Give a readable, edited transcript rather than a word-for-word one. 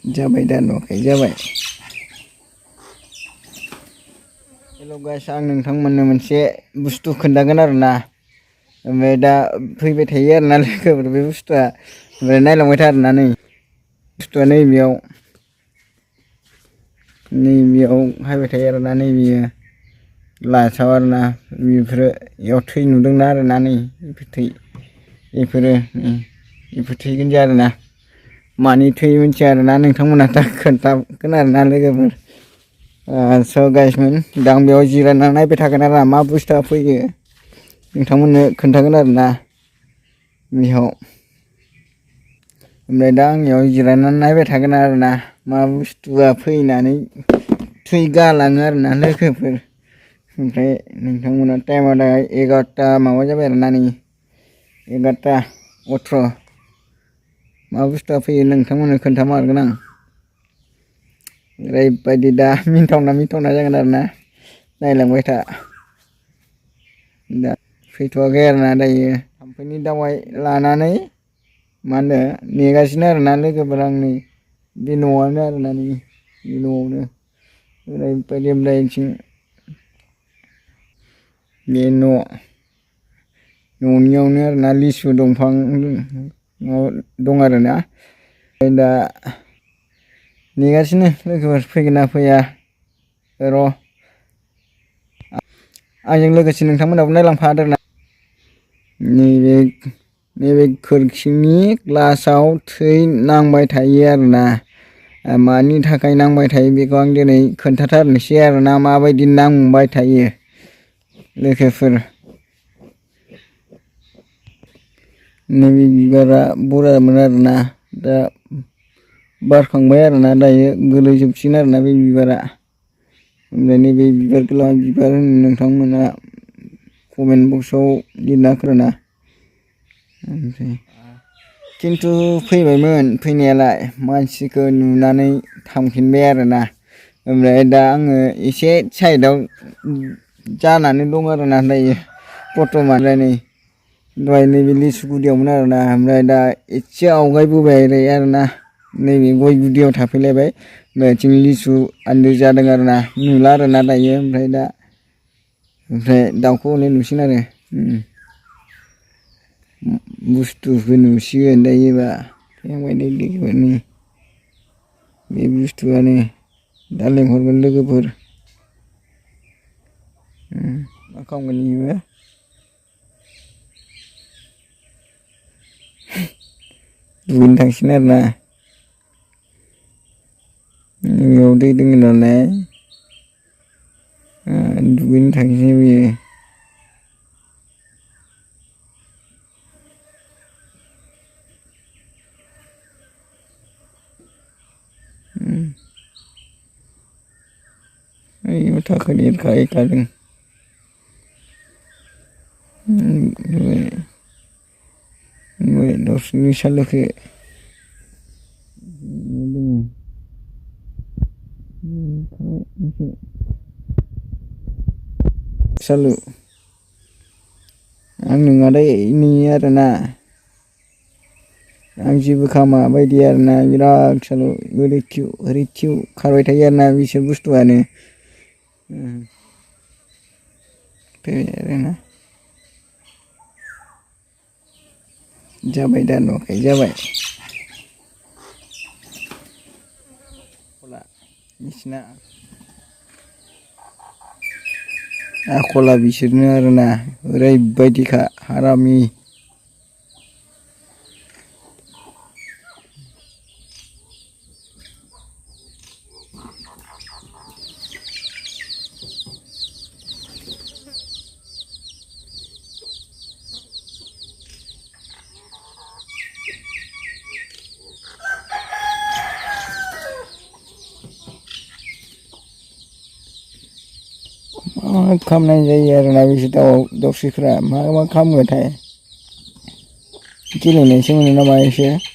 जाबाय दा नुवाखै जाबाय। हेल' गाइस, आं नोंथांमोननो मोनसे बुस्थु खोन्थागोन आरोना। ओमफ्राय दा फैबाय थायो आरोना लोगोफोर बे बुस्थुआ। ओमफ्राय नायलांबाय था आरोना। नै बुस्थुआ नैबेयाव हायबाय थायो आरोना। नैबेयो लासाव आरोना। बेफोरो बेयाव थै नुदोंना आरोना। नै थै बेफोरो बेफोर थैगोन जे आरोना। मानि थै मिथिया आरोना। नोंथांमोना दा खोन्थागोन आरोना लोगोफोर। स' गाइसमोन दा आं बेयाव जिरायना नायबाय थागोन आरोना मा बुस्थुआ फैयो नोंथांमोननो खोन्थागोन आरोना बेयाव। ओमफ्राय दा आंनियाव जिरायनानै नायबाय थागोन आरोना मा बुस्थुआ फैनानै थै गालाङो आरोना लोगोफोर। ओमफ्राय नोंथांमोना टाइमा दा 11ता माबा जाबाय आरोना। नै 11:18 मा बुस्थुआ फैयो नोंथांमोननो खोन्थामारगोन आं। ओरैबायदि दा मिनिथावना जागोन आरोना। नायलांबाय था। दा फैथ'वाखै आरोना दायो। थाम्फैनि दावाइ लानानै मा होनो नेगासिनो आरोना लोगोफोर आं नै बे न'आवनो आरोना। नै बे न'आवनो ओरैबायदि ओमफ्राय बेथिं बे न'नियावनो आरोना लिसु दंफां दं आरोना। ओमफ्राय दा नेगासिनो लोगोफोर फैगोन ना फैया र'। आंजों लोगोसे नोंथांमोनाबो नायलांफादो आरोना। नैबे खोरखिनि ग्लासाव थै नांबाय थायो आरोना। मानि थाखाय नांबाय थायो बेखौ आं दिनै खोन्थाथारनोसै आरोना माबायदि नांबाय थायो लोगोफोर। नैबे बिबारा बरामोन आरोना। दा बारखांबाय आरोना दायो गोलैजोबसिगोन आरोना बे बिबारा। ओमफ्राय नैबे बिबारखौ मा बिबार होनो नोंथांमोना कमेन्ट बक्सआव लिरना होना। ओमफ्राय खिन्थु फैबायमोन फैनायालाय मानसिखौ नुनानै थांफिनबाय आरोना। ओमफ्राय दा आङो एसे साइडआव जानानै दं आरोना दायो बर्थमान। नै दहाय नैबे लिसु गुदियावमोन आरोना। ओमफ्राय दा एसे आवगायबोबाय ओरै आरोना। नैबे गय गुदियाव थाफैलायबाय। बेथिं लिसु आन्दो जादों आरोना। नुला आरोना दायो। ओमफ्राय दाउखौ हले नुसिगोन आरो। बुस्थुखौ नुसिगोन दायोबा फैहांबाय नै लोगोफोरनि बे बुस्थुआनो। दा लेंहरगोन लोगोफोर। मा खालामगोन बेबो दुगैनो थांसिगोन आरोना। बेयाव दै दङ नालाय दुगैनो थांसै बियो। ओइयाव थाखोना एरखादों। दाउस्रिनि सालुखौ सालु आं नङा दै नेयो आरोना। आं जेबो खालामा बायदि आरोना। बिराद सालु ओरै थिउ खारबाय थायो आरोना बिसोर बुस्थुआनो। फैबाय आरोना। जाबाय दा नुवाखै जाबाय। बिसिना आखला बिसोरनो आरोना ओरैबायदिखा हारामि। मा खालामनाय जायो आरोना बिसोर दाउस्रिफ्रा मा खालामोथाय गेलेनायसो मोनो नामा इसोर।